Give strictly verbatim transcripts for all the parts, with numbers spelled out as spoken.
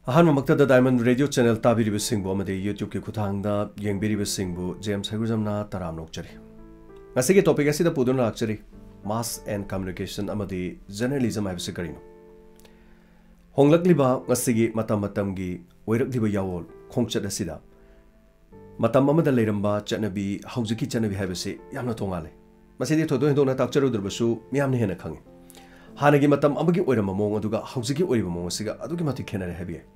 ꯑꯍꯥꯟꯕꯃꯛꯇꯗ Diamond Radio channel ꯇꯥꯕꯤꯔꯤꯕꯁꯤꯡꯕꯨ ꯑꯃꯗꯤ YouTube-ꯀꯤ ꯈꯨꯠꯊꯥꯡꯗ ꯌꯦꯡꯕꯤꯔꯤꯕꯁꯤꯡꯕꯨ James ꯍꯩꯒ꯭ꯔꯨꯖꯝꯅ ꯇꯔꯥꯝꯅ ꯑꯣꯛꯆꯔꯤ꯫ ꯉꯁꯤꯒꯤ topic ꯑꯁꯤꯗ ꯄꯨꯗꯨꯅ ꯂꯥꯛꯆꯔꯤ, Mass and Communication ꯑꯃꯗꯤ Journalism ꯍꯥꯏꯕꯁꯤ ꯀꯔꯤꯅꯣ? ꯍꯣꯡꯂꯛꯂꯤꯕ ꯉꯁꯤꯒꯤ ꯃꯇꯝ ꯃꯇꯝꯒꯤ ꯑꯣꯏꯔꯛꯂꯤꯕ ꯌꯥꯑꯣꯜ ꯈꯣꯡꯆꯠ ꯑꯁꯤꯗ ꯃꯇꯝ ꯑꯃꯗ ꯂꯩꯔꯝꯕ ꯆꯠꯅꯕꯤ, ꯍꯧꯖꯤꯛꯀꯤ ꯆꯠꯅꯕꯤ ꯍꯥꯏꯕꯁꯤ ꯌꯥꯝꯅ ꯇꯣꯉꯥꯜꯂꯦ꯫ ꯃꯁꯤꯗꯤ ꯊꯣꯏꯗꯣꯛ ꯍꯦꯟꯗꯣꯛꯅ ꯇꯥꯛꯆꯔꯨꯗ꯭ꯔꯕꯁꯨ ꯃꯤꯌꯥꯝꯅ ꯍꯦꯟꯅ ꯈꯪꯉꯤ꯫ ꯍꯥꯟꯅꯒꯤ ꯃꯇꯝ ꯑꯃꯒꯤ ꯑꯣꯏꯔꯝꯕ ꯃꯑꯣꯡ ꯑꯗꯨꯒ ꯍꯧꯖꯤꯛꯀꯤ ꯑꯣꯏꯔꯤꯕ ꯃꯑꯣꯡ ꯑꯁꯤꯒ ꯑꯗꯨꯛꯀꯤ ꯃꯇꯤꯛ ꯈꯦꯠꯅꯔꯦ ꯍꯥꯏꯕ ꯌꯥꯏ꯫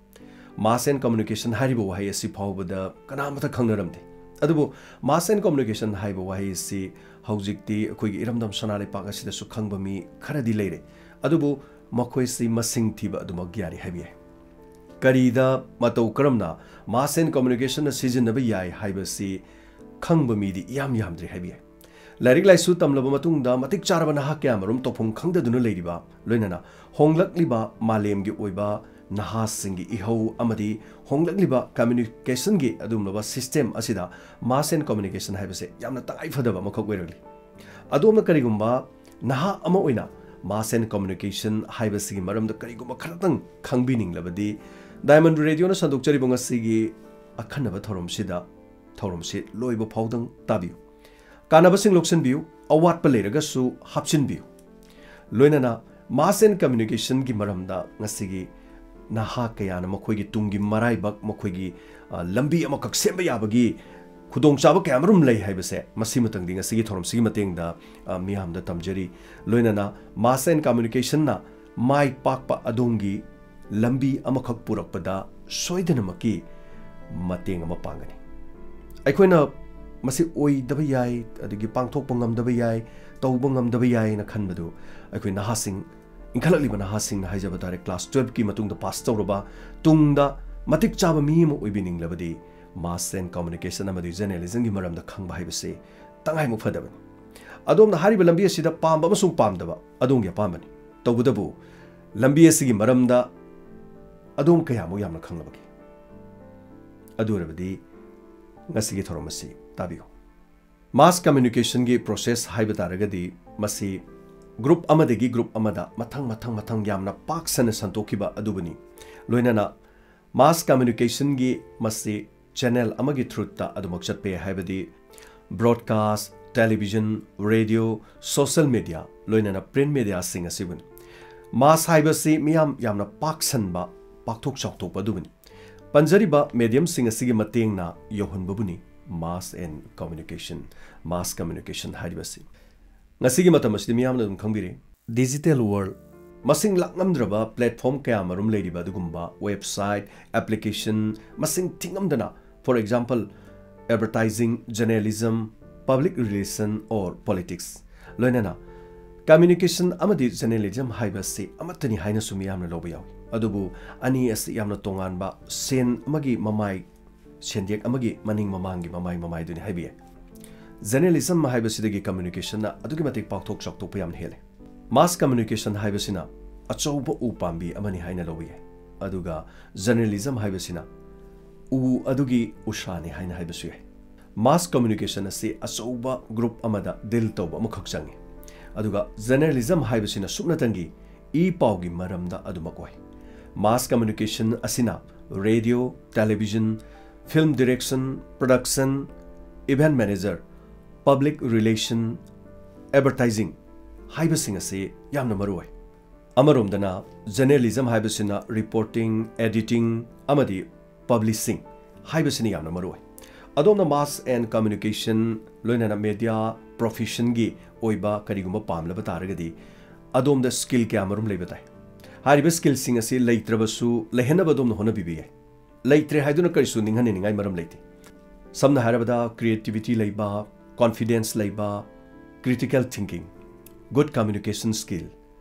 Mass and Communication ꯍꯥꯏꯔꯤꯕ ꯋꯥꯍꯩ ꯑꯁꯤ ꯐꯥꯎꯕꯗ ꯀꯅꯥꯃꯠꯇ ꯈꯪꯅꯔꯝꯗꯦ꯫ ꯑꯗꯨꯕꯨ Mass and Communication ꯍꯥꯏꯕ ꯋꯥꯍꯩ ꯑꯁꯤ ꯍꯧꯖꯤꯛꯇꯤ ꯑꯩꯈꯣꯏꯒꯤ ꯏꯔꯝꯗꯝ ꯁꯅꯥ ꯂꯩꯄꯥꯛ ꯑꯁꯤꯗꯁꯨ ꯈꯪꯕ ꯃꯤ ꯈꯔꯗꯤ ꯂꯩꯔꯦ꯫ ꯑꯗꯨꯕꯨ ꯃꯈꯣꯏꯁꯤ ꯃꯁꯤꯡ ꯊꯤꯕ ꯑꯗꯨꯃꯛ ꯌꯥꯔꯤ ꯍꯥꯏꯕ ꯌꯥꯏ꯫ ꯀꯔꯤꯗ ꯃꯇꯧ ꯀꯔꯝꯅ Mass and Communication-ꯅ ꯁꯤꯖꯤꯟꯅꯕ ꯌꯥꯏ ꯍꯥꯏꯕꯁꯤ ꯈꯪꯕ ꯃꯤꯗꯤ ꯏꯌꯥꯝ ꯌꯥꯝꯗ꯭ꯔꯤ ꯍꯥꯏꯕ ꯌꯥꯏ꯫ ꯂꯥꯏꯔꯤꯛ ꯂꯥꯏꯁꯨ ꯇꯝꯂꯕ ꯃꯇꯨꯡꯗ ꯃꯇꯤꯛ ꯆꯥꯔꯕ ꯅꯍꯥ ꯀꯌꯥꯃꯔꯨꯝ ꯇꯧꯐꯝ ꯈꯪꯗꯗꯨꯅ ꯂꯩꯔꯤꯕ, ꯂꯣꯏꯅꯅ ꯍꯣꯡꯂꯛꯂꯤꯕ ꯃꯥꯂꯦꯝꯒꯤ ꯑꯣꯏꯕ ꯅꯍꯥꯁꯤꯡꯒꯤ ꯏꯍꯧ ꯑꯃꯗꯤ ꯍꯣꯡꯂꯛꯂꯤꯕ communication-ꯒꯤ ꯑꯗꯨꯒꯨꯝꯂꯕ system ꯑꯁꯤꯗ Mass and Communication ꯍꯥꯏꯕꯁꯦ ꯌꯥꯝꯅ ꯇꯉꯥꯏ ꯐꯗꯕ ꯑꯃꯈꯛ ꯑꯣꯏꯔꯛꯂꯤ꯫ ꯑꯗꯣꯝꯅ ꯀꯔꯤꯒꯨꯝꯕ ꯅꯍꯥ ꯑꯃ ꯑꯣꯏꯅ Mass and Communication ꯍꯥꯏꯕꯁꯤꯒꯤ ꯃꯔꯝꯗ ꯀꯔꯤꯒꯨꯝꯕ ꯈꯔꯇꯪ ꯈꯪꯕꯤꯅꯤꯡꯂꯕꯗꯤ, Diamond Radio-ꯅ ꯁꯟꯗꯣꯛꯆꯔꯤꯕ ꯉꯁꯤꯒꯤ ꯑꯈꯟꯅꯕ ꯊꯧꯔꯝꯁꯤꯗ, ꯊꯧꯔꯝꯁꯤ ꯂꯣꯏꯕ ꯐꯥꯎꯗꯪ ꯇꯥꯕꯤꯌꯨ꯫ ꯀꯥꯟꯅꯕꯁꯤꯡ ꯂꯧꯁꯤꯟꯕꯤꯌꯨ, ꯑꯋꯥꯠꯄ ꯂꯩꯔꯒꯁꯨ ꯍꯥꯞꯆꯤꯟꯕꯤꯌꯨ꯫ ꯂꯣꯏꯅꯅ Mass and Communication-ꯒꯤ ꯃꯔꯝꯗ ꯉꯁꯤꯒꯤ ꯅꯍꯥ ꯀꯌꯥꯅ ꯃꯈꯣꯏꯒꯤ ꯇꯨꯡꯒꯤ ꯃꯔꯥꯏꯕꯛ, ꯃꯈꯣꯏꯒꯤ, ꯑ, ꯂꯝꯕꯤ ꯑꯃꯈꯛ ꯁꯦꯝꯕ ꯌꯥꯕꯒꯤ ꯈꯨꯗꯣꯡꯆꯥꯕ ꯀꯌꯥ ꯑꯃꯔꯣꯝ ꯂꯩ ꯍꯥꯏꯕꯁꯦ ꯃꯁꯤꯃꯇꯪꯗꯤ ꯉꯁꯤꯒꯤ ꯊꯧꯔꯝꯁꯤꯒꯤ ꯃꯇꯦꯡꯗ, ꯑ, ꯃꯤꯌꯥꯝꯗ ꯇꯝꯖꯔꯤ꯫ ꯂꯣꯏꯅꯅ Mass and Communication-ꯅ ꯃꯥꯏ ꯄꯥꯛꯄ ꯑꯗꯣꯝꯒꯤ ꯂꯝꯕꯤ ꯑꯃꯈꯛ ꯄꯨꯔꯛꯄꯗ ꯁꯣꯏꯗꯅꯃꯛꯀꯤ ꯃꯇꯦꯡ ꯑꯃ ꯄꯥꯡꯒꯅꯤ꯫ ꯑꯩꯈꯣꯏꯅ ꯃꯁꯤ ꯑꯣꯏꯗꯕ ꯌꯥꯏ, ꯑꯗꯒꯤ ꯄꯥꯡꯊꯣꯛꯄ ꯉꯝꯗꯕ ꯌꯥꯏ, ꯇꯧꯕ ꯉꯝꯗꯕ ꯌꯥꯏꯅ ꯈꯟꯕꯗꯨ ꯑꯩꯈꯣꯏ ꯅꯍꯥꯁꯤꯡ, ꯏꯟꯈꯠꯂꯛꯂꯤꯕ ꯅꯍꯥꯁꯤꯡꯅ ꯍꯥꯏꯖꯕ ꯇꯥꯔꯦ, class twelve-ꯀꯤ ꯃꯇꯨꯡꯗ pass ꯇꯧꯔꯕ ꯇꯨꯡꯗ ꯃꯇꯤꯛ ꯆꯥꯕ ꯃꯤ ꯑꯃ ꯑꯣꯏꯕꯤꯅꯤꯡꯂꯕꯗꯤ Mass and Communication ꯑꯃꯗꯤ Journalism-ꯒꯤ ꯃꯔꯝꯗ ꯈꯪꯕ ꯍꯥꯏꯕꯁꯤ ꯇꯉꯥꯏꯃꯨꯛ ꯐꯗꯕꯅꯤ꯫ ꯑꯗꯣꯝꯅ ꯍꯥꯏꯔꯤꯕ ꯂꯝꯕꯤ ꯑꯁꯤꯗ ꯄꯥꯝꯕ ꯑꯃꯁꯨꯡ ꯄꯥꯝꯗꯕ ꯑꯗꯣꯝꯒꯤ ꯑꯄꯥꯝꯕꯅꯤ꯫ ꯇꯧꯕꯇꯕꯨ ꯂꯝꯕꯤ ꯑꯁꯤꯒꯤ ꯃꯔꯝꯗ ꯑꯗꯣꯝ ꯀꯌꯥꯃꯨꯛ ꯌꯥꯝꯅ ꯈꯪꯂꯕꯒꯦ? ꯑꯗꯨ ꯑꯣꯏꯔꯕꯗꯤ ꯉꯁꯤꯒꯤ ꯊꯧꯔꯝ ꯑꯁꯤ ꯇꯥꯕꯤꯌꯨ꯫ Mass Communication-ꯒꯤ process ꯍꯥꯏꯕ ꯇꯥꯔꯒꯗꯤ ꯃꯁꯤ group ꯑꯃꯗꯒꯤ group ꯑꯃꯗ ꯃꯊꯪ, ꯃꯊꯪ, ꯃꯊꯪ ꯌꯥꯝꯅ ꯄꯥꯛ ꯁꯟꯅ ꯁꯟꯇꯣꯛꯈꯤꯕ ꯑꯗꯨꯕꯨꯅꯤ꯫ ꯂꯣꯏꯅꯅ Mass communicationꯒꯤ ꯃꯁꯤ channel ꯑꯃꯒꯤ throughꯇ ꯑꯗꯨꯃꯛ ꯆꯠꯄ ꯌꯥꯏ, ꯍꯥꯏꯕꯗꯤ broadcast, television, radio, social media, ꯂꯣꯏꯅꯅ print mediaꯁꯤꯡ ꯑꯁꯤꯕꯨꯅꯤ꯫ Mass ꯍꯥꯏꯕꯁꯤ ꯃꯤꯌꯥꯝ ꯌꯥꯝꯅ ꯄꯥꯛ ꯁꯟꯕ, ꯄꯥꯛꯊꯣꯛ ꯆꯥꯎꯊꯣꯛꯄ ꯑꯗꯨꯕꯨꯅꯤ꯫ ꯄꯟꯖꯔꯤꯕ mediumꯁꯤꯡ ꯑꯁꯤꯒꯤ ꯃꯇꯦꯡꯅ ꯌꯧꯍꯟꯕꯕꯨꯅꯤ mass and communication, mass communication ꯍꯥꯏꯔꯤꯕꯁꯤ꯫ ꯉꯁꯤꯒꯤ ꯃꯇꯝ ꯑꯁꯤꯗꯤ ꯃꯤꯌꯥꯝꯅ ꯑꯗꯨꯝ ꯈꯪꯕꯤꯔꯦ, digital world, ꯃꯁꯤꯡ ꯂꯥꯛꯉꯝꯗ꯭ꯔꯕ platform ꯀꯌꯥ ꯃꯔꯨꯝ ꯂꯩꯔꯤꯕ ꯑꯗꯨꯒꯨꯝꯕ website, application ꯃꯁꯤꯡ ꯊꯤꯉꯝꯗꯅ, for example, advertising, journalism, public relation or politics, ꯂꯣꯏꯅꯅ communication ꯑꯃꯗꯤ journalism ꯍꯥꯏꯕ ꯑꯁꯤ ꯑꯃꯠꯇꯅꯤ ꯍꯥꯏꯅꯁꯨ ꯃꯤꯌꯥꯝꯅ ꯂꯧꯕ ꯌꯥꯎꯏ꯫ ꯑꯗꯨꯕꯨ ꯑꯅꯤ ꯑꯁꯤ ꯌꯥꯝꯅ ꯇꯣꯉꯥꯟꯕ, ꯁꯦꯟ ꯑꯃꯒꯤ ꯃꯃꯥꯏ, ꯁꯦꯟꯌꯦꯛ ꯑꯃꯒꯤ ꯃꯅꯤꯡ ꯃꯃꯥꯡꯒꯤ ꯃꯃꯥꯏ ꯃꯃꯥꯏꯗꯨꯅꯤ ꯍꯥꯏꯕ ꯌꯥꯏ꯫ Journalism ꯍꯥꯏꯕꯁꯤꯗꯒꯤ communicationꯅ ꯑꯗꯨꯛꯀꯤ ꯃꯇꯤꯛ ꯄꯥꯛꯊꯣꯛ ꯆꯥꯎꯊꯣꯛꯄ ꯌꯥꯝꯅ ꯍꯦꯜꯂꯦ꯫ Mass communication ꯍꯥꯏꯕꯁꯤꯅ ꯑꯆꯧꯕ ꯎ ꯄꯥꯝꯕꯤ ꯑꯃꯅꯤ ꯍꯥꯏꯅ ꯂꯧꯕ ꯌꯥꯏ, ꯑꯗꯨꯒ journalism ꯍꯥꯏꯕꯁꯤꯅ ꯎ ꯑꯗꯨꯒꯤ ꯎꯁꯥꯅꯤ ꯍꯥꯏꯅ ꯍꯥꯏꯕꯁꯨ ꯌꯥꯏ꯫ Mass communication ꯑꯁꯤ ꯑꯆꯧꯕ group ꯑꯃꯗ deal ꯇꯧꯕ ꯑꯃꯈꯛ ꯆꯪꯏ, ꯑꯗꯨꯒ journalism ꯍꯥꯏꯕꯁꯤꯅ ꯁꯨꯞꯅꯇꯪꯒꯤ ꯏ ꯄꯥꯎꯒꯤ ꯃꯔꯝꯗ ꯑꯗꯨꯃꯛ ꯑꯣꯏ꯫ Mass communication ꯑꯁꯤꯅ radio, television, film direction, production, event manager, public relation, advertising ꯍꯥꯏꯕꯁꯤꯡ ꯑꯁꯤ ꯌꯥꯝꯅ ꯃꯔꯨ ꯑꯣꯏ꯫ ꯑꯃꯔꯣꯝꯗꯅ journalism ꯍꯥꯏꯕꯁꯤꯅ reporting, editing ꯑꯃꯗꯤ publishing ꯍꯥꯏꯕꯁꯤꯅ ꯌꯥꯝꯅ ꯃꯔꯨ ꯑꯣꯏ꯫ ꯑꯗꯣꯝꯅ mass and communication ꯂꯣꯏꯅꯅ media professionꯒꯤ ꯑꯣꯏꯕ ꯀꯔꯤꯒꯨꯝꯕ ꯄꯥꯝꯂꯕ ꯇꯥꯔꯒꯗꯤ ꯑꯗꯣꯝꯗ skill ꯀꯌꯥ ꯃꯔꯨꯝ ꯂꯩꯕ ꯇꯥꯏ꯫ ꯍꯥꯏꯔꯤꯕ skillꯁꯤꯡ ꯑꯁꯤ ꯂꯩꯇ꯭ꯔꯕꯁꯨ ꯂꯩꯍꯟꯅꯕ ꯑꯗꯣꯝꯅ ꯍꯣꯠꯅꯕꯤꯕ ꯌꯥꯏ꯫ ꯂꯩꯇ꯭ꯔꯦ ꯍꯥꯏꯗꯨꯅ ꯀꯔꯤꯁꯨ ꯅꯤꯡꯍꯟꯅꯤꯡꯉꯥꯏ ꯃꯔꯝ ꯂꯩꯇꯦ꯫ ꯁꯝꯅ ꯍꯥꯏꯔꯕꯗ creativity ꯂꯩꯕ, confidence ꯂꯩꯕ, critical thinking, good communication skill,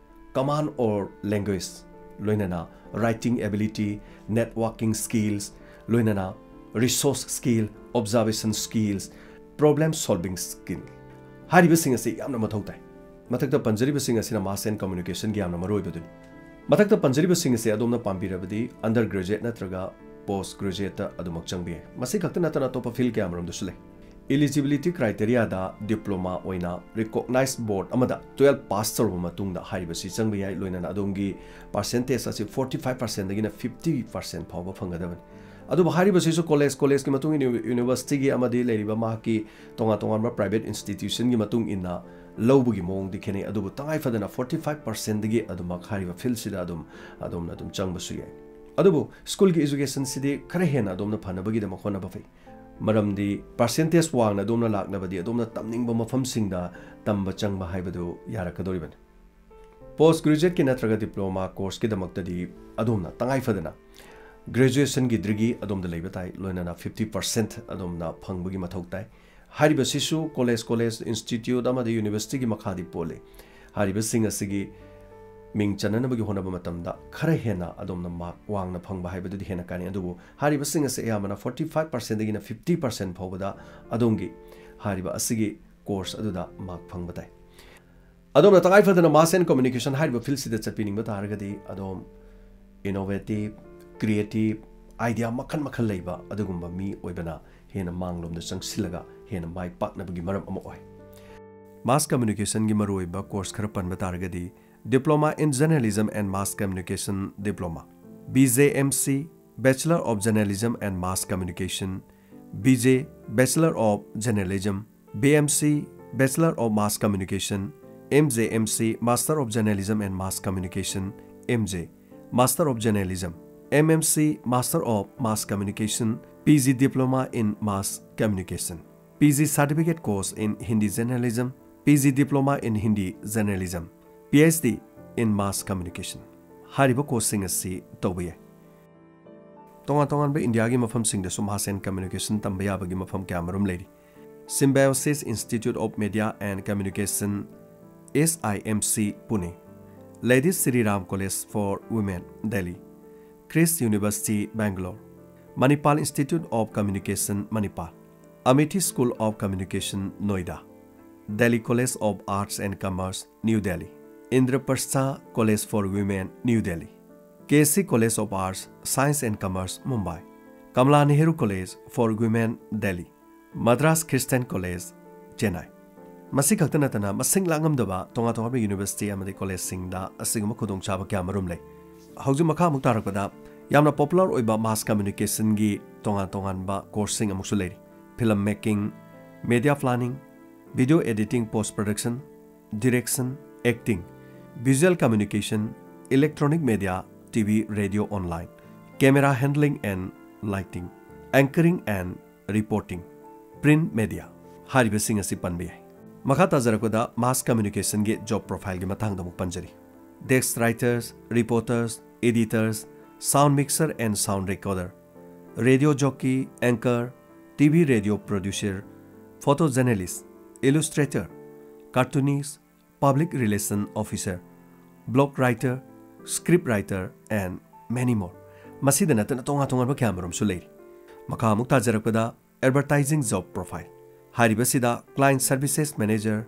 command or language, ꯂꯣꯏꯅꯅ writing ability, networking skills, ꯂꯣꯏꯅꯅ resource skill, observation skills, problem solving skill ꯍꯥꯏꯔꯤꯕꯁꯤꯡ ꯑꯁꯤ ꯌꯥꯝꯅ ꯃꯊꯧ ꯇꯥꯏ꯫ ꯃꯊꯛꯇ ꯄꯟꯖꯔꯤꯕꯁꯤꯡ ꯑꯁꯤꯅ mass and communicationꯒꯤ ꯌꯥꯝꯅ ꯃꯔꯨꯑꯣꯏꯕꯗꯨꯅꯤ꯫ ꯃꯊꯛꯇ ꯄꯟꯖꯔꯤꯕꯁꯤꯡ ꯑꯁꯤ ꯑꯗꯣꯝꯅ ꯄꯥꯝꯕꯤꯔꯕꯗꯤ undergraduate ꯅꯠꯇ꯭ꯔꯒ post graduateꯇ ꯑꯗꯨꯃꯛ ꯆꯪꯕ ꯌꯥꯏ꯫ ꯃꯁꯤ ꯈꯛꯇ ꯅꯠꯇꯅ ꯑꯇꯣꯞꯄ field ꯀꯌꯥ ꯃꯔꯨꯝꯗꯁꯨ ꯂꯩ꯫ Eligibility criteriaꯗ diploma ꯑꯣꯏꯅ recognized board ꯑꯃꯗ twelve pass ꯇꯧꯔꯕ ꯃꯇꯨꯡꯗ ꯍꯥꯏꯔꯤꯕꯁꯤ ꯆꯪꯕ ꯌꯥꯏ꯫ ꯂꯣꯏꯅꯅ ꯑꯗꯣꯝꯒꯤ percentage ꯑꯁꯤ forty five percentꯗꯒꯤꯅ fifty percent ꯐꯥꯎꯕ ꯐꯪꯒꯗꯕꯅꯤ꯫ ꯑꯗꯨꯕꯨ ꯍꯥꯏꯔꯤꯕꯁꯤꯁꯨ college collegeꯀꯤ ꯃꯇꯨꯡ ꯏꯟꯅ, universityꯒꯤ ꯑꯃꯗꯤ ꯂꯩꯔꯤꯕ ꯃꯍꯥꯛꯀꯤ ꯇꯣꯉꯥꯟ ꯇꯣꯉꯥꯟꯕ private institutionꯒꯤ ꯃꯇꯨꯡ ꯏꯟꯅ ꯂꯧꯕꯒꯤ ꯃꯑꯣꯡꯗꯤ ꯈꯦꯠꯅꯩ꯫ ꯑꯗꯨꯕꯨ ꯇꯉꯥꯏ ꯐꯗꯅ forty five percentꯗꯒꯤ ꯑꯗꯨꯃꯛ ꯍꯥꯏꯔꯤꯕ fieldꯁꯤꯗ ꯑꯗꯨꯝ, ꯑꯗꯣꯝꯅ ꯑꯗꯨꯝ ꯆꯪꯕꯁꯨ ꯌꯥꯏ꯫ ꯑꯗꯨꯕꯨ schoolꯒꯤ educationꯁꯤꯗꯤ ꯈꯔ ꯍꯦꯟꯅ ꯑꯗꯣꯝꯅ ꯐꯅꯕꯒꯤꯗꯃꯛ ꯍꯣꯠꯅꯕ ꯐꯩ꯫ ꯃꯔꯝꯗꯤ percentage ꯋꯥꯡꯅ ꯑꯗꯣꯝꯅ ꯂꯥꯛꯅꯕꯗꯤ ꯑꯗꯣꯝꯅ ꯇꯝꯅꯤꯡꯕ ꯃꯐꯝꯁꯤꯡꯗ ꯇꯝꯕ ꯆꯪꯕ ꯍꯥꯏꯕꯗꯨ ꯌꯥꯔꯛꯀꯗꯧꯔꯤꯕꯅꯤ꯫ Post graduateꯀꯤ ꯅꯠꯇ꯭ꯔꯒ diploma courseꯀꯤꯗꯃꯛꯇꯗꯤ ꯑꯗꯣꯝꯅ ꯇꯉꯥꯏ ꯐꯗꯅ graduationꯒꯤ degree ꯑꯗꯣꯝꯗ ꯂꯩꯕ ꯇꯥꯏ, ꯂꯣꯏꯅꯅ fifty percent ꯑꯗꯣꯝꯅ ꯐꯪꯕꯒꯤ ꯃꯊꯧ ꯇꯥꯏ꯫ ꯍꯥꯏꯔꯤꯕꯁꯤꯁꯨ college, college, institute ꯑꯃꯗꯤ universityꯒꯤ ꯃꯈꯥꯗꯤ ꯄꯣꯜꯂꯤ꯫ ꯍꯥꯏꯔꯤꯕꯁꯤꯡ ꯑꯁꯤꯒꯤ ꯃꯤꯡ ꯆꯟꯅꯅꯕꯒꯤ ꯍꯣꯠꯅꯕ ꯃꯇꯝꯗ ꯈꯔ ꯍꯦꯟꯅ ꯑꯗꯣꯝꯅ mark ꯋꯥꯡꯅ ꯐꯪꯕ ꯍꯥꯏꯕꯗꯨꯗꯤ ꯍꯦꯟꯅ ꯀꯥꯟꯅꯩ꯫ ꯑꯗꯨꯕꯨ ꯍꯥꯏꯔꯤꯕꯁꯤꯡ ꯑꯁꯤ ꯑꯌꯥꯝꯕꯅ forty five percentꯗꯒꯤꯅ fifty percent ꯐꯥꯎꯕꯗ ꯑꯗꯣꯝꯒꯤ ꯍꯥꯏꯔꯤꯕ ꯑꯁꯤꯒꯤ course ꯑꯗꯨꯗ mark ꯐꯪꯕ ꯇꯥꯏ꯫ ꯑꯗꯣꯝꯅ ꯇꯉꯥꯏ ꯐꯗꯅ Mass and Communication ꯍꯥꯏꯔꯤꯕ fieldꯁꯤꯗ ꯆꯠꯄꯤꯅꯤꯡꯕ ꯇꯥꯔꯒꯗꯤ, ꯑꯗꯣꯝ innovative, creative, idea ꯃꯈꯜ ꯃꯈꯜ ꯂꯩꯕ ꯑꯗꯨꯒꯨꯝꯕ ꯃꯤ ꯑꯣꯏꯕꯅ ꯍꯦꯟꯅ ꯃꯥꯡꯂꯣꯝꯗ ꯆꯪꯁꯤꯜꯂꯒ ꯍꯦꯟꯅ ꯃꯥꯏ ꯄꯥꯛꯅꯕꯒꯤ ꯃꯔꯝ ꯑꯃ ꯑꯣꯏ꯫ Mass Communicationꯒꯤ ꯃꯔꯨꯑꯣꯏꯕ course ꯈꯔ ꯄꯟꯕ ꯇꯥꯔꯒꯗꯤ, Diploma in Journalism and Mass Communication Diploma, B J M C, Bachelor of Journalism and Mass Communication, B J, Bachelor of Journalism, B M C, Bachelor of Mass Communication, M J M C, Master of Journalism and Mass Communication, M J, Master of Journalism, M M C, Master of Mass Communication, P G Diploma in Mass Communication, P G Certificate Course in Hindi Journalism, P G Diploma in Hindi Journalism, P H D in Mass Communication꯫ ꯍꯥꯏꯔꯤꯕ courseꯁꯤꯡ ꯑꯁꯤ ꯇꯧꯕ ꯌꯥꯏ꯫ ꯇꯣꯉꯥꯟ ꯇꯣꯉꯥꯟꯕ ꯏꯟꯗꯤꯌꯥꯒꯤ ꯃꯐꯝꯁꯤꯡꯗꯁꯨ Mass and Communication ꯇꯝꯕ ꯌꯥꯕꯒꯤ ꯃꯐꯝ ꯀꯌꯥꯃꯔꯨꯝ ꯂꯩꯔꯤ꯫ Symbiosis Institute of Media and Communication, S I M C, Pune, Lady Shri Ram College for Women, Delhi, Christ University, Bangalore, Manipal Institute of Communication, Manipal, Amity School of Communication, Noida, Delhi College of Arts and Commerce, New Delhi, Indraprastha College for Women, New Delhi, K C College of Arts, Science and Commerce, Mumbai, Kamala Nehru College for Women, Delhi, Madras Christian College, Chennai꯫ ꯃꯁꯤ ꯈꯛꯇ ꯅꯠꯇꯅ ꯃꯁꯤꯡ ꯂꯥꯡꯉꯝꯗꯕ ꯇꯣꯉꯥꯟ ꯇꯣꯉꯥꯟꯕ university ꯑꯃꯗꯤ collegeꯁꯤꯡꯗ ꯑꯁꯤꯒꯨꯝꯕ ꯈꯨꯗꯣꯡꯆꯥꯕ ꯀꯌꯥ ꯃꯔꯨꯝ ꯂꯩ꯫ ꯍꯧꯖꯤꯛ ꯃꯈꯥ ꯑꯃꯨꯛ ꯇꯥꯔꯛꯄꯗ ꯌꯥꯝꯅ popular ꯑꯣꯏꯕ mass communicationꯒꯤ ꯇꯣꯉꯥꯟ ꯇꯣꯉꯥꯟꯕ courseꯁꯤꯡ ꯑꯃꯨꯛꯁꯨ ꯂꯩꯔꯤ꯫ Film making, media planning, video editing, post production, direction, acting, visual communication, electronic media, TV, radio, online, camera handling and lighting, anchoring and reporting, print media ꯍꯥꯏꯔꯤꯕꯁꯤꯡ ꯑꯁꯤ ꯄꯟꯕ ꯌꯥꯏ꯫ ꯃꯈꯥ ꯇꯥꯖꯔꯛꯄꯗ mass communicationꯒꯤ job profileꯒꯤ ꯃꯇꯥꯡꯗ ꯑꯃꯨꯛ ꯄꯟꯖꯔꯤ꯫ Desk writers, reporters, editors, sound mixer and sound recorder, radio jockey, anchor, TV radio producer, photojournalist, illustrator, cartoonist, public relation officer, blog writer, script writer and many more꯫ ꯃꯁꯤꯗ ꯅꯠꯇꯅ ꯇꯣꯉꯥꯟ ꯇꯣꯉꯥꯟꯕ ꯀꯌꯥ ꯃꯔꯨꯝꯁꯨ ꯂꯩꯔꯤ꯫ ꯃꯈꯥ ꯑꯃꯨꯛ ꯇꯥꯖꯔꯛꯄꯗ advertising job profile ꯍꯥꯏꯔꯤꯕꯁꯤꯗ client services manager,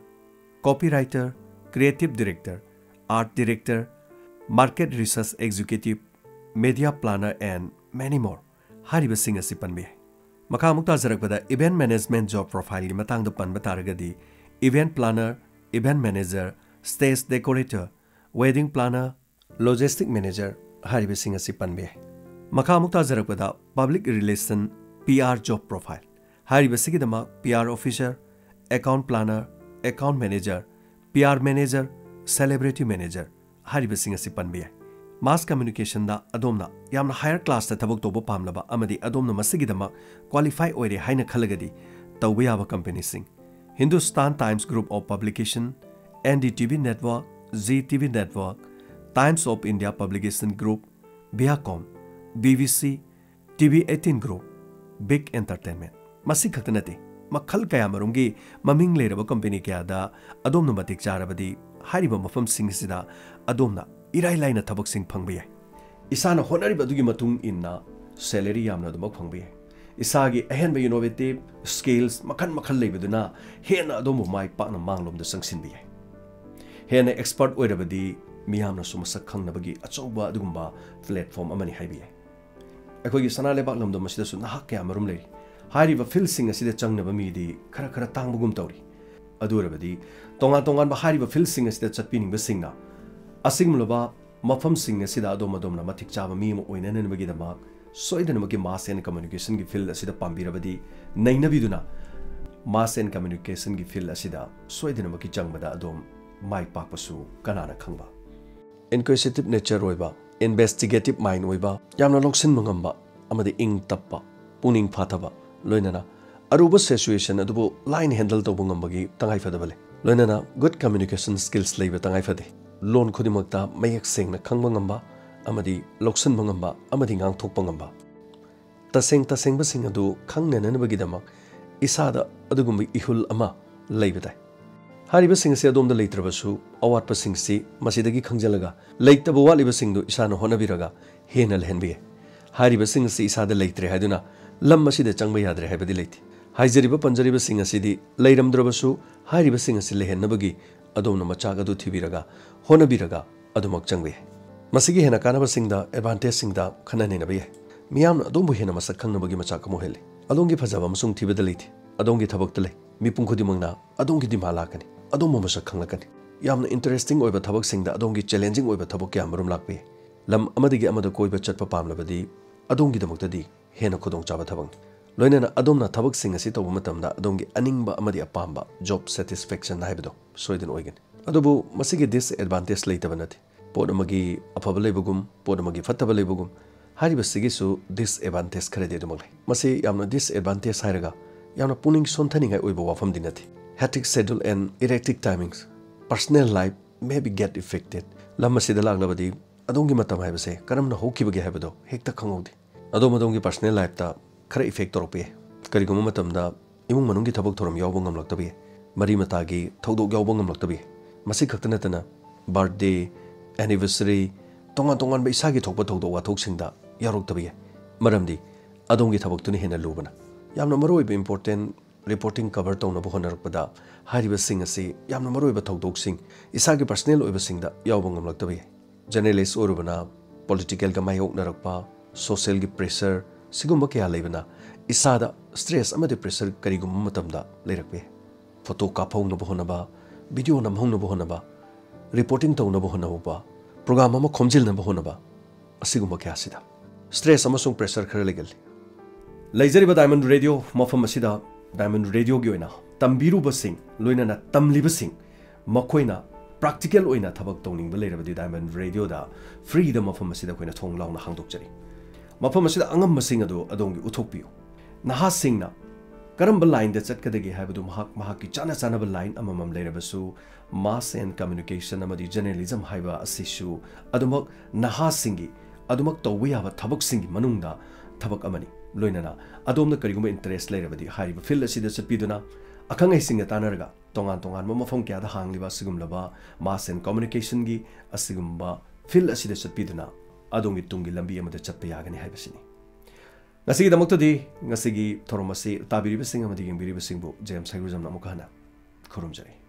copywriter, creative director, art director, market research executive, media planner and many more ꯍꯥꯏꯔꯤꯕꯁꯤꯡ ꯑꯁꯤ ꯄꯟꯕ ꯌꯥꯏ꯫ ꯃꯈꯥ ꯑꯃꯨꯛ ꯇꯥꯖꯔꯛꯄꯗ event management job profileꯒꯤ ꯃꯇꯥꯡꯗ ꯄꯟꯕ ꯇꯥꯔꯒꯗꯤ event planner, event manager, stage decorator, wedding planner, logistic manager ꯍꯥꯏꯔꯤꯕꯁꯤꯡ ꯑꯁꯤ ꯄꯟꯕ ꯌꯥꯏ꯫ ꯃꯈꯥ ꯑꯃꯨꯛ ꯇꯥꯖꯔꯛꯄꯗ public relation, PR job profile ꯍꯥꯏꯔꯤꯕꯁꯤꯒꯤꯗꯃꯛ PR officer, account planner, account manager, PR manager, celebrity manager ꯍꯥꯏꯔꯤꯕꯁꯤꯡ ꯑꯁꯤ ꯄꯟꯕ ꯌꯥꯏ꯫ Mass communicationꯗ ꯑꯗꯣꯝꯅ ꯌꯥꯝꯅ higher classꯇ ꯊꯕꯛ ꯇꯧꯕ ꯄꯥꯝꯂꯕ ꯑꯃꯗꯤ ꯑꯗꯣꯝꯅ ꯃꯁꯤꯒꯤꯗꯃꯛ qualify ꯑꯣꯏꯔꯦ ꯍꯥꯏꯅ ꯈꯜꯂꯒꯗꯤ ꯇꯧꯕ ꯌꯥꯕ companyꯁꯤꯡ: Hindustan Times Group of Publication, NDTV Network, GTV Network, Times of India Publication Group, Viacom, BBC, TV eighteen Group, Big Entertainment꯫ ꯃꯁꯤ ꯈꯛꯇ ꯅꯠꯇꯦ, ꯃꯈꯜ ꯀꯌꯥꯃꯔꯨꯝꯒꯤ ꯃꯃꯤꯡ ꯂꯩꯔꯕ company ꯀꯌꯥꯗ ꯑꯗꯣꯝꯅ ꯃꯇꯤꯛ ꯆꯥꯔꯕꯗꯤ ꯍꯥꯏꯔꯤꯕ ꯃꯐꯝꯁꯤꯡ ꯑꯁꯤꯗ ꯑꯗꯣꯝꯅ ꯏꯔꯥꯏ ꯂꯥꯏꯅ ꯊꯕꯛꯁꯤꯡ ꯐꯪꯕ ꯌꯥꯏ꯫ ꯏꯁꯥꯅ ꯍꯣꯠꯅꯔꯤꯕ ꯑꯗꯨꯒꯤ ꯃꯇꯨꯡ ꯏꯟꯅ salary ꯌꯥꯝꯅ ꯑꯗꯨꯃꯛ ꯐꯪꯕ ꯌꯥꯏ꯫ ꯏꯁꯥꯒꯤ ꯑꯍꯦꯟꯕ innovative skills ꯃꯈꯜ ꯃꯈꯜ ꯂꯩꯕꯗꯨꯅ ꯍꯦꯟꯅ ꯑꯗꯣꯝꯕꯨ ꯃꯥꯏ ꯄꯥꯛꯅ ꯃꯥꯡꯂꯣꯝꯗ ꯆꯪꯁꯤꯟꯕ ꯌꯥꯏ꯫ ꯍꯦꯟꯅ expert ꯑꯣꯏꯔꯕꯗꯤ ꯃꯤꯌꯥꯝꯅꯁꯨ ꯃꯁꯛ ꯈꯪꯅꯕꯒꯤ ꯑꯆꯧꯕ ꯑꯗꯨꯒꯨꯝꯕ platform ꯑꯃꯅꯤ ꯍꯥꯏꯕ ꯌꯥꯏ꯫ ꯑꯩꯈꯣꯏꯒꯤ ꯁꯅꯥ ꯂꯩꯕꯥꯛ ꯂꯝꯗꯝ ꯑꯁꯤꯗꯁꯨ ꯅꯍꯥ ꯀꯌꯥ ꯃꯔꯨꯝ ꯂꯩꯔꯤ꯫ ꯍꯥꯏꯔꯤꯕ ꯐꯤꯜꯁꯤꯡ ꯑꯁꯤꯗ ꯆꯪꯅꯕ ꯃꯤꯗꯤ ꯈꯔ ꯈꯔ ꯇꯥꯡꯕꯒꯨꯝ ꯇꯧꯔꯤ꯫ ꯑꯗꯨ ꯑꯣꯏꯔꯕꯗꯤ ꯇꯣꯉꯥꯟ ꯇꯣꯉꯥꯟꯕ ꯍꯥꯏꯔꯤꯕ ꯐꯤꯜꯁꯤꯡ ꯑꯁꯤꯗ ꯆꯠꯄꯤꯅꯤꯡꯕꯁꯤꯡꯅ ꯑꯁꯤꯒꯨꯝꯂꯕ ꯃꯐꯝꯁꯤꯡ ꯑꯁꯤꯗ ꯑꯗꯣꯝ ꯑꯗꯣꯝꯅ ꯃꯇꯤꯛ ꯆꯥꯕ ꯃꯤ ꯑꯃ ꯑꯣꯏꯅꯅꯕꯒꯤꯗꯃꯛ ꯁꯣꯏꯗꯅꯃꯛꯀꯤ ꯃꯥꯁ ꯑꯦꯟ ꯀꯝꯃ꯭ꯌꯨꯅꯤꯀꯦꯁꯟꯒꯤ ꯐꯤꯜ ꯑꯁꯤꯗ ꯄꯥꯝꯕꯤꯔꯕꯗꯤ ꯅꯩꯅꯕꯤꯗꯨꯅ ꯃꯥꯁ ꯑꯦꯟ ꯀꯝꯃ꯭ꯌꯨꯅꯤꯀꯦꯁꯟꯒꯤ ꯐꯤꯜ ꯑꯁꯤꯗ ꯁꯣꯏꯗꯅꯃꯛꯀꯤ ꯆꯪꯕꯗ ꯑꯗꯣꯝ ꯃꯥꯏ ꯄꯥꯛꯄꯁꯨ ꯀꯅꯥꯅ ꯈꯪꯕ꯫ ꯏꯟꯀ꯭ꯋꯤꯁꯤꯇꯤꯚ ꯅꯦꯆꯔ ꯑꯣꯏꯕ, ꯏꯟꯚꯦꯁꯇꯤꯒꯦꯇꯤꯚ ꯃꯥꯏꯟ ꯑꯣꯏꯕ, ꯌꯥꯝꯅ ꯂꯧꯁꯤꯟꯕ ꯉꯝꯕ ꯑꯃꯗꯤ ꯏꯪ ꯇꯞꯄ, ꯄꯨꯛꯅꯤꯡ ꯐꯥꯊꯕ, ꯂꯣꯏꯅꯅ ꯑꯔꯨꯕ ꯁꯤꯆꯨꯋꯦꯁꯟ ꯑꯗꯨꯕꯨ ꯂꯥꯏꯅ ꯍꯦꯟꯗꯜ ꯇꯧꯕ ꯉꯝꯕꯒꯤ ꯇꯉꯥꯏ ꯐꯗꯕ ꯂꯩ꯫ ꯂꯣꯏꯅꯅ ꯒꯨꯗ ꯀꯝꯃ꯭ꯌꯨꯅꯤꯀꯦꯁꯟ ꯁ꯭ꯀꯤꯜꯁ ꯂꯩꯕ ꯇꯉꯥꯏ ꯐꯗꯦ꯫ ꯂꯣꯟ ꯈꯨꯗꯤꯡꯃꯛꯇ ꯃꯌꯦꯛ ꯁꯦꯡꯅ ꯈꯪꯕ ꯉꯝꯕ ꯑꯃꯗꯤ ꯂꯧꯁꯤꯟꯕ ꯉꯝꯕ ꯑꯃꯗꯤ ꯉꯥꯡꯊꯣꯛꯄ ꯉꯝꯕ꯫ ꯇꯁꯦꯡ ꯇꯁꯦꯡꯕꯁꯤꯡ ꯑꯗꯨ ꯈꯪꯅꯅꯕꯒꯤꯗꯃꯛ ꯏꯁꯥꯗ ꯑꯗꯨꯒꯨꯝꯕ ꯏꯍꯨꯜ ꯑꯃ ꯂꯩꯕ ꯇꯥꯏ꯫ ꯍꯥꯏꯔꯤꯕꯁꯤꯡ ꯑꯁꯤ ꯑꯗꯣꯝꯗ ꯂꯩꯇ꯭ꯔꯕꯁꯨ, ꯑꯋꯥꯠꯄꯁꯤꯡꯁꯤ ꯃꯁꯤꯗꯒꯤ ꯈꯪꯖꯤꯜꯂꯒ ꯂꯩꯇꯕ ꯋꯥꯠꯂꯤꯕꯁꯤꯡꯗꯨ ꯏꯁꯥꯅ ꯍꯣꯠꯅꯕꯤꯔꯒ ꯍꯦꯟꯅ ꯂꯩꯍꯟꯕ ꯌꯥꯏ꯫ ꯍꯥꯏꯔꯤꯕꯁꯤꯡ ꯑꯁꯤ ꯏꯁꯥꯗ ꯂꯩꯇ꯭ꯔꯦ ꯍꯥꯏꯗꯨꯅ ꯂꯝ ꯑꯁꯤꯗ ꯆꯪꯕ ꯌꯥꯗ꯭ꯔꯦ ꯍꯥꯏꯕꯗꯤ ꯂꯩꯇꯦ꯫ ꯍꯥꯏꯖꯔꯤꯕ ꯄꯟꯖꯔꯤꯕꯁꯤꯡ ꯑꯁꯤꯗꯤ ꯂꯩꯔꯝꯗ꯭ꯔꯕꯁꯨ, ꯍꯥꯏꯔꯤꯕꯁꯤꯡ ꯑꯁꯤ ꯂꯩꯍꯟꯅꯕꯒꯤ ꯑꯗꯣꯝꯅ ꯃꯆꯥꯛ ꯑꯗꯨ ꯊꯤꯕꯤꯔꯒ ꯍꯣꯠꯅꯕꯤꯔꯒ ꯑꯗꯨꯃꯛ ꯆꯪꯕ ꯌꯥꯏ꯫ ꯃꯁꯤꯒꯤ ꯍꯦꯟꯅ ꯀꯥꯟꯅꯕꯁꯤꯡꯗ, ꯑꯦꯗꯚꯥꯟꯇꯦꯖꯁꯤꯡꯗ ꯈꯟꯅ ꯅꯩꯅꯕ ꯌꯥꯏ꯫ ꯃꯤꯌꯥꯝꯅ ꯑꯗꯣꯝꯕꯨ ꯍꯦꯟꯅ ꯃꯁꯛ ꯈꯪꯅꯕꯒꯤ ꯃꯆꯥꯛ ꯑꯃ ꯑꯣꯏꯍꯜꯂꯤ꯫ ꯑꯗꯣꯝꯒꯤ ꯐꯖꯕ ꯑꯃꯁꯨꯡ ꯊꯤꯕꯗ ꯂꯩꯇꯦ꯫ ꯑꯗꯣꯝꯒꯤ ꯊꯕꯛꯇ ꯂꯩ꯫ ꯃꯤꯄꯨꯝ ꯈꯨꯗꯤꯡꯃꯛꯅ ꯑꯗꯣꯝꯒꯤ ꯗꯤꯃꯥꯟ ꯂꯥꯛꯀꯅꯤ꯫ ꯑꯗꯣꯝꯕꯨ ꯃꯁꯛ ꯈꯪꯂꯛꯀꯅꯤ꯫ ꯌꯥꯝꯅ ꯏꯟꯇꯔꯦꯁꯇꯤꯡ ꯑꯣꯏꯕ ꯊꯕꯛꯁꯤꯡꯗ ꯑꯗꯣꯝꯒꯤ ꯆꯦꯂꯦꯟꯖꯤꯡ ꯑꯣꯏꯕ ꯊꯕꯛ ꯀꯌꯥ ꯃꯔꯨꯝ ꯂꯥꯛꯄ ꯌꯥꯏ꯫ ꯂꯝ ꯑꯃꯗꯒꯤ ꯑꯃꯗ ꯀꯣꯏꯕ ꯆꯠꯄ ꯄꯥꯝꯂꯕꯗꯤ ꯑꯗꯣꯝꯒꯤꯗꯃꯛꯇꯗꯤ ꯍꯦꯟꯅ ꯈꯨꯗꯣꯡꯆꯥꯕ ꯊꯕꯛꯅꯤ꯫ ꯂꯣꯏꯅꯅ ꯑꯗꯣꯝꯅ ꯊꯕꯛꯁꯤꯡ ꯑꯁꯤ ꯇꯧꯕ ꯃꯇꯝꯗ ꯑꯗꯣꯝꯒꯤ ꯑꯅꯤꯡꯕ ꯑꯃꯗꯤ ꯑꯄꯥꯝꯕ, ꯖꯣꯕ ꯁꯦꯇꯤꯁꯐꯦꯛꯁꯟ ꯍꯥꯏꯕꯗꯣ, ꯁꯣꯏꯗꯅ ꯑꯣꯏꯒꯅꯤ꯫ ꯑꯗꯨꯕꯨ ꯃꯁꯤꯒꯤ ꯗꯤꯁꯑꯦꯗꯚꯥꯟꯇꯦꯖ ꯂꯩꯇꯕ ꯅꯠꯇꯦ꯫ ꯄꯣꯠ ꯑꯃꯒꯤ ꯑꯐꯕ ꯂꯩꯕꯒꯨꯝ, ꯄꯣꯠ ꯑꯃꯒꯤ ꯐꯠꯇꯕ ꯂꯩꯕꯒꯨꯝ, ꯍꯥꯏꯔꯤꯕꯁꯤꯒꯤꯁꯨ ꯗꯤꯁꯑꯦꯗꯚꯥꯟꯇꯦꯖ ꯈꯔꯗꯤ ꯑꯗꯨꯃꯛ ꯂꯩ꯫ ꯃꯁꯤ ꯌꯥꯝꯅ ꯗꯤꯁꯑꯦꯗꯚꯥꯟꯇꯦꯖ ꯍꯥꯏꯔꯒ ꯌꯥꯝꯅ ꯄꯨꯛꯅꯤꯡ ꯁꯣꯟꯊꯅꯤꯡꯉꯥꯏ ꯑꯣꯏꯕ ꯋꯥꯐꯝꯗꯤ ꯅꯠꯇꯦ꯫ Hectic schedule and erratic timings, personal life may be get affected. ꯂꯝ ꯑꯁꯤꯗ ꯂꯥꯛꯂꯕꯗꯤ ꯑꯗꯣꯝꯒꯤ ꯃꯇꯝ ꯍꯥꯏꯕꯁꯦ ꯀꯔꯝꯅ ꯍꯧꯈꯤꯕꯒꯦ ꯍꯥꯏꯕꯗꯣ ꯍꯦꯛꯇ ꯈꯪꯍꯧꯗꯦ꯫ ꯑꯗꯣꯝ ꯑꯗꯣꯝꯒꯤ ꯄꯔꯁꯅꯦꯜ ꯂꯥꯏꯐꯇ ꯈꯔ ꯏꯐꯦꯛ ꯇꯧꯔꯛꯄ ꯌꯥꯏ꯫ ꯀꯔꯤꯒꯨꯝꯕ ꯃꯇꯝꯗ ꯏꯃꯨꯡ ꯃꯅꯨꯡꯒꯤ ꯊꯕꯛ ꯊꯧꯔꯝ ꯌꯥꯎꯕ ꯉꯝꯂꯛꯇꯕ ꯌꯥꯏ꯫ ꯃꯔꯤ ꯃꯇꯥꯒꯤ ꯊꯧꯗꯣꯛ ꯌꯥꯎꯕ ꯉꯝꯂꯛꯇꯕ ꯌꯥꯏ꯫ ꯃꯁꯤ ꯈꯛꯇ ꯅꯠꯇꯅ ꯕꯥꯔꯠꯗꯦ, ꯑꯦꯅꯤꯚꯔꯁꯔꯤ, ꯇꯣꯉꯥꯟ ꯇꯣꯉꯥꯟꯕ ꯏꯁꯥꯒꯤ ꯊꯣꯛꯄ ꯊꯧꯗꯣꯛ ꯋꯥꯊꯣꯛꯁꯤꯡꯗ ꯌꯥꯎꯔꯛꯇꯕ ꯌꯥꯏ꯫ ꯃꯔꯝꯗꯤ ꯑꯗꯣꯝꯒꯤ ꯊꯕꯛꯇꯨꯅ ꯍꯦꯟꯅ ꯂꯨꯕꯅ꯫ ꯌꯥꯝꯅ ꯃꯔꯨꯑꯣꯏꯕ ꯏꯝꯄꯣꯔꯇꯦꯟ ꯔꯤꯄꯣꯔꯇꯤꯡ ꯀꯚꯔ ꯇꯧꯅꯕ ꯍꯣꯠꯅꯔꯛꯄꯗ ꯍꯥꯏꯔꯤꯕꯁꯤꯡ ꯑꯁꯤ ꯌꯥꯝꯅ ꯃꯔꯨꯑꯣꯏꯕ ꯊꯧꯗꯣꯛꯁꯤꯡ ꯏꯁꯥꯒꯤ ꯄꯔꯁꯅꯦꯜ ꯑꯣꯏꯕꯁꯤꯡꯗ ꯌꯥꯎꯕ ꯉꯝꯂꯛꯇꯕ ꯌꯥꯏ꯫ ꯖꯔꯅꯦꯂꯤꯁ ꯑꯣꯏꯔꯨꯕꯅ ꯄꯣꯂꯤꯇꯤꯀꯦꯜꯒ ꯃꯥꯌꯣꯛꯅꯔꯛꯄ, ꯁꯣꯁꯤꯌꯦꯜꯒꯤ ꯄ꯭ꯔꯦꯁꯔ, ꯁꯤꯒꯨꯝꯕ ꯀꯌꯥ ꯂꯩꯕꯅ ꯏꯁꯥꯗ stress ꯑꯃꯗꯤ pressure ꯀꯔꯤꯒꯨꯝꯕ ꯃꯇꯝꯗ ꯂꯩꯔꯛꯄ ꯌꯥꯏ꯫ Photo ꯀꯥꯞꯍꯧꯅꯕ ꯍꯣꯠꯅꯕ, video ꯅꯝꯍꯧꯅꯕ ꯍꯣꯠꯅꯕ, reporting ꯇꯧꯅꯕ ꯍꯣꯠꯅꯕ, program ꯑꯃ ꯈꯣꯝꯖꯤꯟꯅꯕ ꯍꯣꯠꯅꯕ, ꯑꯁꯤꯒꯨꯝꯕ ꯀꯌꯥꯁꯤꯗ stress ꯑꯃꯁꯨꯡ pressure ꯈꯔ ꯂꯩꯒꯜꯂꯤ꯫ ꯂꯩꯖꯔꯤꯕ Diamond Radio ꯃꯐꯝ ꯑꯁꯤꯗ Diamond Radioꯒꯤ ꯑꯣꯏꯅ ꯇꯝꯕꯤꯔꯨꯕꯁꯤꯡ, ꯂꯣꯏꯅꯅ ꯇꯝꯂꯤꯕꯁꯤꯡ, ꯃꯈꯣꯏꯅ practical ꯑꯣꯏꯅ ꯊꯕꯛ ꯇꯧꯅꯤꯡꯕ ꯂꯩꯔꯕꯗꯤ Diamond Radioꯗ freeꯗ ꯃꯐꯝ ꯑꯁꯤꯗ ꯑꯩꯈꯣꯏꯅ ꯊꯣꯡ ꯂꯥꯎꯅ ꯍꯥꯡꯗꯣꯛꯆꯔꯤ꯫ ꯃꯐꯝ ꯑꯁꯤꯗ ꯑꯉꯝꯕꯁꯤꯡ ꯑꯗꯨ ꯑꯗꯣꯝꯒꯤ ꯎꯠꯊꯣꯛꯄꯤꯌꯨ꯫ ꯅꯍꯥꯁꯤꯡꯅ ꯀꯔꯝꯕ lineꯗ ꯆꯠꯀꯗꯒꯦ ꯍꯥꯏꯕꯗꯨ ꯃꯍꯥꯛ ꯃꯍꯥꯛꯀꯤ ꯆꯥꯅ ꯆꯥꯅꯕ line ꯑꯃꯃꯝ ꯂꯩꯔꯕꯁꯨ, Mass and Communication ꯑꯃꯗꯤ Journalism ꯍꯥꯏꯕ ꯑꯁꯤꯁꯨ ꯑꯗꯨꯃꯛ ꯅꯍꯥꯁꯤꯡꯒꯤ ꯑꯗꯨꯃꯛ ꯇꯧꯕ ꯌꯥꯕ ꯊꯕꯛꯁꯤꯡꯒꯤ ꯃꯅꯨꯡꯗ ꯊꯕꯛ ꯑꯃꯅꯤ꯫ ꯂꯣꯏꯅꯅ ꯑꯗꯣꯝꯅ ꯀꯔꯤꯒꯨꯝꯕ interest ꯂꯩꯔꯕꯗꯤ ꯍꯥꯏꯔꯤꯕ field ꯑꯁꯤꯗ ꯆꯠꯄꯤꯗꯨꯅ ꯑꯈꯪ ꯑꯍꯩꯁꯤꯡꯒ ꯇꯥꯟꯅꯔꯒ ꯇꯣꯉꯥꯟ ꯇꯣꯉꯥꯟꯕ ꯃꯐꯝ ꯀꯌꯥꯗ ꯍꯥꯡꯂꯤꯕ ꯑꯁꯤꯒꯨꯝꯂꯕ Mass and Communicationꯒꯤ ꯑꯁꯤꯒꯨꯝꯕ field ꯑꯁꯤꯗ ꯆꯠꯄꯤꯗꯨꯅ ꯑꯗꯣꯝꯒꯤ ꯇꯨꯡꯒꯤ ꯂꯝꯕꯤ ꯑꯃꯗ ꯆꯠꯄ ꯌꯥꯒꯅꯤ ꯍꯥꯏꯕꯁꯤꯅꯤ꯫ ꯉꯁꯤꯒꯤꯗꯃꯛꯇꯗꯤ ꯉꯁꯤꯒꯤ ꯊꯧꯔꯝ ꯑꯁꯤ ꯇꯥꯕꯤꯔꯤꯕꯁꯤꯡ ꯑꯃꯗꯤ ꯌꯦꯡꯕꯤꯔꯤꯕꯁꯤꯡꯕꯨ ꯖꯦꯝꯁ ꯍꯩꯒ꯭ꯔꯨꯖꯝꯅ ꯑꯃꯨꯛꯀ ꯍꯟꯅ ꯈꯨꯔꯨꯝꯖꯔꯤ꯫